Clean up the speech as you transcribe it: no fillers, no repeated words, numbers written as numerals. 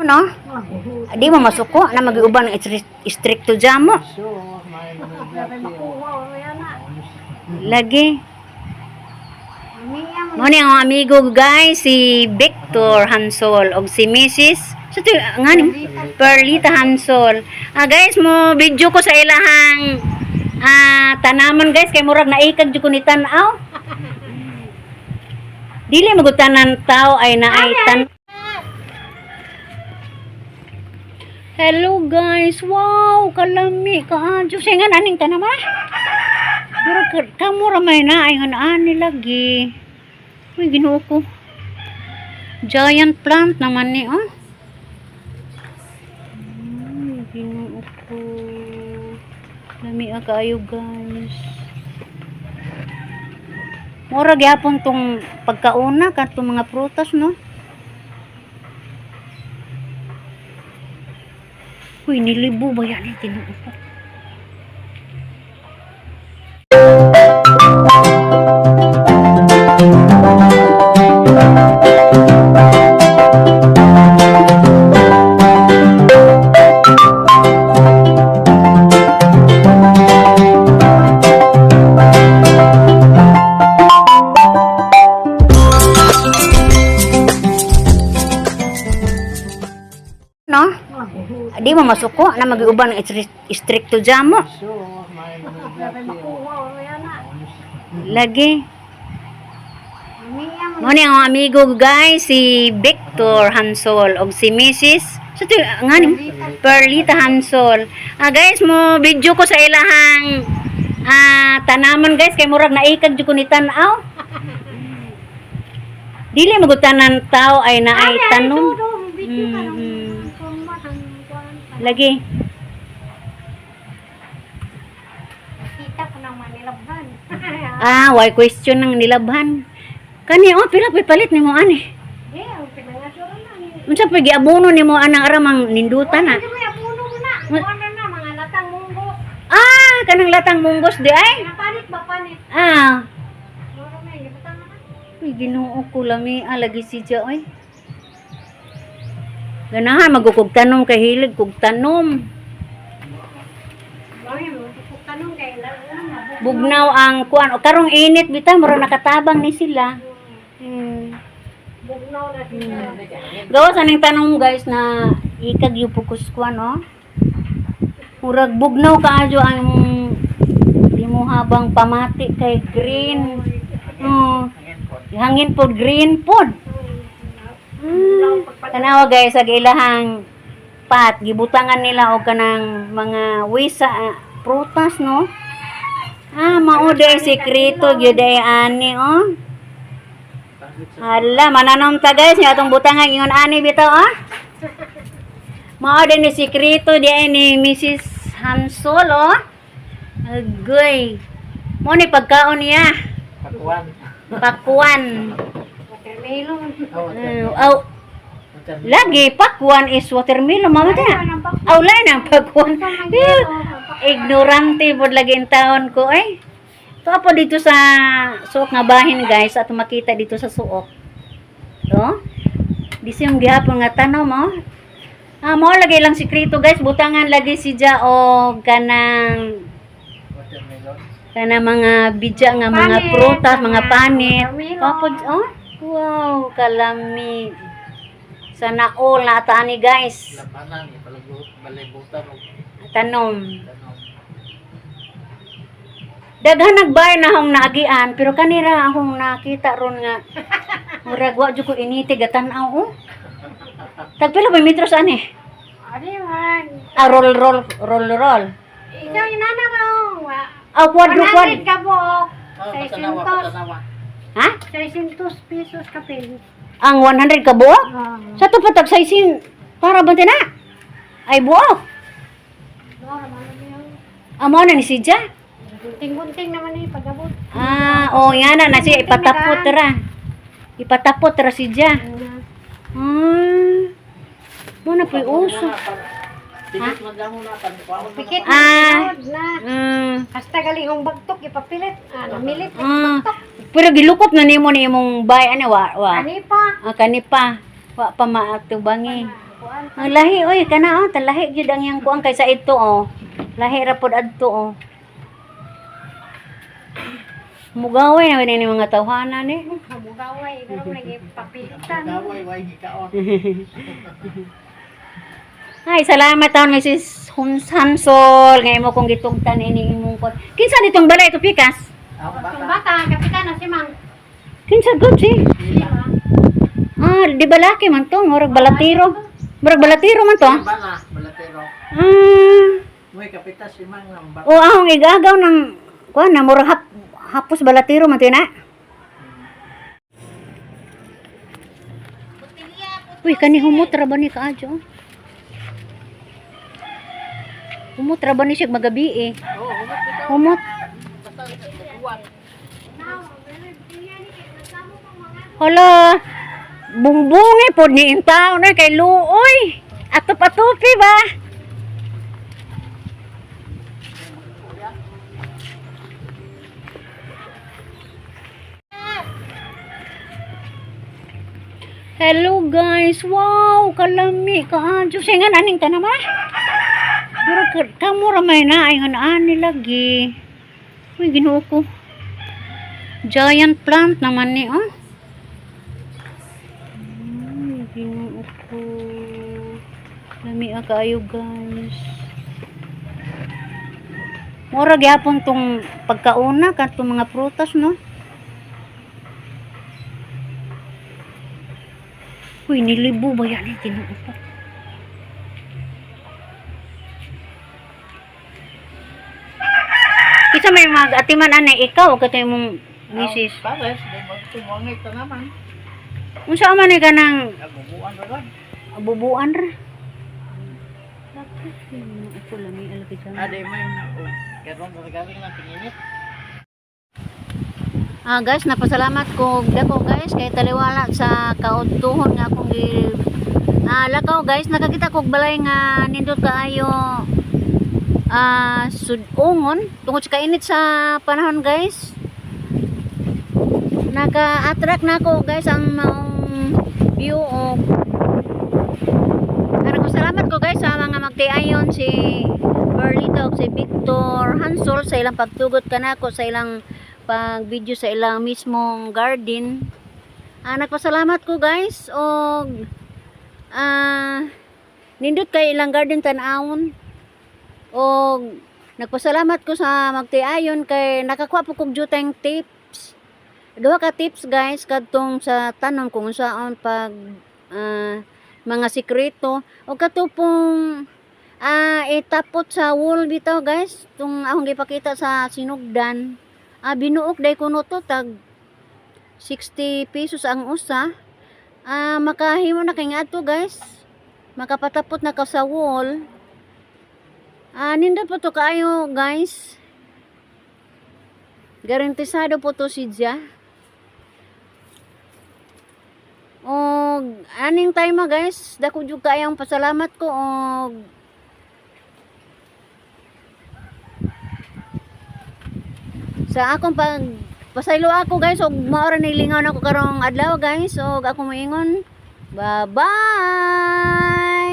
No? Di mo masuko na mag-uban ng stricto jamo. Lagi. Mo ni ang amigo, guys, si Victor Hansol og si Mrs. So to nga ni Perlita Hansol. Ah, guys, mo video ko sa ilahang tanaman, guys, kay murag naikag jud ko ni tan-aw. Dili magutanan tao ay naay tan. Hello, guys. Wow, kalami ka. Diyos, nga aning tanama. Pero kamo ra may na ay nga ani lagi. Uy, Ginoo ko. Giant plant naman ni, oh. Ay, Ginoo ko. Lami ah kaayo, guys. Mura gyapon tong pagkauna katong mga prutas, no? Uy, nilibo ba yan? Tinuo ko. No? Di mo masuko na mag-uban ng stricto jamo. Lagi. Mo ni ang amigo, guys, si Victor Hansol og si Mrs. So to nga ni Perlita Hansol. Ah, guys, mo video ko sa ilahang tanaman, guys, kay murag naikag jud ko ni tan-aw. Dili magutanan tao ay naay tanom. Lagi. Kita ko nang manilabhan. Ah, why question ng nilabhan. Kani oh, pila pa'y palit nimo ani? Eh, ang pinangasura na ni. Unsa pa giabono nimo anang aramang nindutan na? Hindi mo abuno mo na. Kuan na na mga latang munggo. Ah, kanang latang munggos di ay. Palit ba palit? Ah, Mura na gibutang na. Uy, Ginoo ko lami ah, lagi si Ja oy. Ganahan magukog tanom kay hilig kog tanom. Mami mo tanong kay lalo na. Bugnaw ang kuan o karong init bitaw mura nakatabang ni sila. Bugnaw na sila. Gawas aning tanom, guys, na ikag yung pukus kuan oh. Murag bugnaw kaayo ang imuha bang pamati kay green. Oh. Hangin pod, green pod. Tanawa, guys, ag ilahang pat gibutangan nila og kanang mga wisa, prutas, no. Ah, mao day sekreto gyud ay ani oh. Hala, mananom ta, guys, nga atong butangan ingon ani bitaw ah. Mao din ni sekreto di ay ni Mrs. Hansol oh. Agoy. Mo ni pagkaon niya, Pakuan. Pakwan. Watermelon. Oh, Aw, lagi pakwan is watermelon mama ta. Aw, lain ang pakwan. Eh, ignorante pod lagi ang taon ko ay. Ito po dito sa suok nga bahin, guys, at makita dito sa suok. No? Di siyang gihapon nga tanom oh. Ah, mo lagi lang sikreto, guys, butangan lagi si Ja og kanang Watermelon. kanang mga bidya nga mga Panit, prutas, mga mga panit. watermelon. Kapod, oh. Wow, kalami. Sana all na ani, guys. Labanan, ipalagot, balibutan og Tanom. tanom. Daghan nagbay na akong naagian pero kanira akong nakita ron nga murag wa jud ko initi gatan-aw oh. Tagpila ba metros ani? Ani man. Ah, roll roll roll roll. Ikaw yung nana mo. Ah, kwadro kwad. 100 ka buok. Oh, patanawa, 600. patanawa. Ha? 600 pesos kapil. Ang 100 ka buok? Ah. Sa to patag sizing para ba na? Ay buok. Amo na ni si Ja. Gunting-gunting naman eh, pag-abot. Ah, oh yan na na siya ipatapot ra. Ipatapot ra si Ja. Mo na po'y uso. Pikit man lang na, pankuwaon man. Pikit Ah. na na. Hasta galing ang bagtok, ipapilit. Ah, namilit. Ah, pero gilukop na nimo ni imong bay ani wa wa. Ani pa. Ah, kani pa. Wa pa maatubangi. Kuan. Ang lahi oy kana oh, talahi gyud ang iyang kuan kaysa ito oh. Lahi ra pod adto oh. Mugaway na ni mga tawhana ni. Mugaway, pero nagipapilitan. Gaway, way gikaon. Ay, salamat taon nga sis Hansol. Ngayon mo kong gitugtan ini imong kon. Kinsa nitong balay to pikas? Ang Itong bata. bata, kapitan na si Mang. Kinsa gud si? Sila. Ah, di balaki man to, murag balatiro. Murag balatiro man to. Bana, balatero. Ah, Muy kapitas si Mang ng bata. o ahong igagaw ng kuan na murag hapos balatiro man to na. Uy, kani humot ra ba ni kaadyo? Oh? Humot ra ba ni siya magabi eh. Oo, humot bitaw. Humot. Basta nagkuwan. Hala, bungbungi po ni intaon na kay luoy. Atop-atopi ba? Hello guys, wow, kalami ka. Diyos, nga aning ka naman. Pero kamo ramay na, ay nga ani lagi. Uy, Ginoo ko. Giant plant naman ni, oh. Ay, Ginoo ko. Lami ah kaayo guys. Mura gyapon tong pagkauna katong mga prutas no. Uy, nilibo ba yan? Ay, Ginoo ko. Kinsa may mag-atiman ani ikaw katong imong misis. Pares, di mo tumungit na naman. Unsa man ni kanang Nagubuan na lang. bubuan ra? Ako lami alagi dyan. Ah, di may oh, karon mo galing na tinginit. Ah guys, napasalamat ko dako guys kay taliwala sa kaudtuhon nga akong gi lakaw guys, nakakita kog balay nga nindot kaayo sudongon tungod sa kainit sa panahon guys. Naka-attract na ako guys ang maong view og pero salamat ko guys sa mga magtiayon si Perlito ug si Victor Hansol sa ilang pagtugot kanako sa ilang pag video sa ilang mismong garden. Nagpasalamat ko guys og nindot kay ilang garden tan-awon. Og nagpasalamat ko sa magtiayon kay nakakuha po kog juteng tips. Duha ka tips guys kadtong sa tanom kung unsaon pag mga sikreto o kato pong itapot sa wall bitaw guys tung akong gipakita sa sinugdan. Binuok day kuno to tag 60 pesos ang usa. Makahimo na kay ngadto guys. Makapatapot na ka sa wall. Nindot po to kaayo guys. Garantisado po to si Jia. Og aning time guys, dako jud kaayong pasalamat ko og sa akong pag pasaylo ako guys og mao ra ni lingaw nako karong adlaw guys og ako moingon, bye bye.